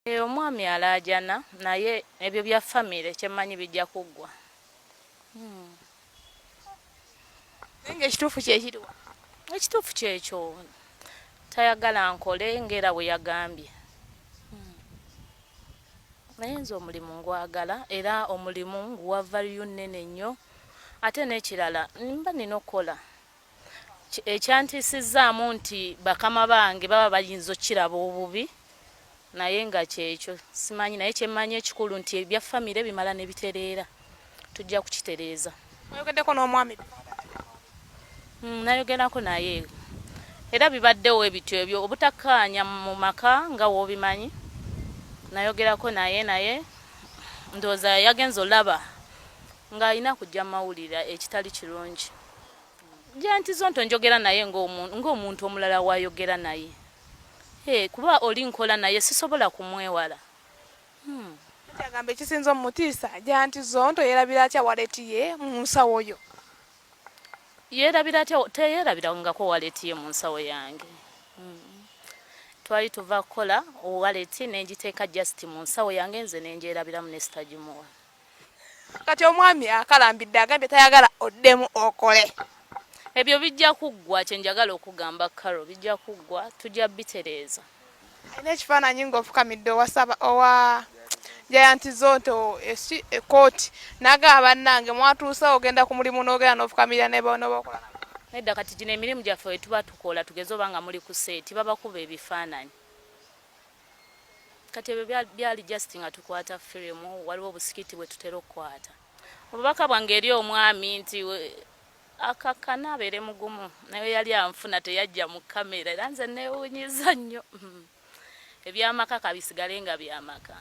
Omwami alaajana, naye ebyo bya famire, kyemmanyi bijja kuggwa. Naye ngaekituufu kyekiriwa? Ekituufu kyekyo, tayagala nkole ngaera bwe yagambye. Naye nze omulimu ngwagala, era omulimu nguwa value nnene nnyo. Ate n'ekirala, mba nina okukola. Ekyantiisizzaamu nti bakama bange baba bayinza okukiraba obubi, naye nga kyekyo simanyi. Naye kyemmanyi ekikulu nti ebya famire bimala ne bitereera, tujja kukitereeza. Oyogeddeko n'omwami? Nayogerako naye, era bibaddewo ebityo ebyo obutakkaanya mu maka nga w'obimanyi. Nayogerako naye, naye ndowooza yagenza olaba ng'alina kujja mawulira ekitali kirungi. Giant Zonto njogera naye ng'omuntu omulala wayogera naye. Hey, kuba oli nkola naye, sisobola kumwewala. Agamba ekisinza omutiisa, Giant Zonto yeerabira atya wallet ye mu nsawo yo? Yeerabira atya? Teyeerabirangako wallet ye mu nsawo yange. Twali tuva kukola, wallet nengiteeka just mu nsawo yange, nze nengyerabiramu nesitagimuwa. Kati omwami akalambidde, agambye tayagala oddemu okole. Ebyo bijja kuggwa. Kyenjagala okugamba Caro, bijja kuggwa, tujja bitereeza. Alina ekifaananyi ng'ofukamidde owasaba owa Giant Zonto ekooti, n'agamba, "Bannange, mwatuuse ogenda ku mulimu n'ogenda n'ofukamirira n'obakola." Nedda, kati gino emirimu gyaffe we tuba tukola, tugeze oba nga muli ku set, babakuba ebifaananyi. Kati ebyo byali just nga tukwata firimu, waliwo obu skit bwe tutera okukwata. Obubaka bwange eri omwami nti akakkana, abeere mugumu. Naye yali anfuna, teyajja mu kamera, era nze neewunyiza nnyo. Ebyamaka kabisigale nga byamaka.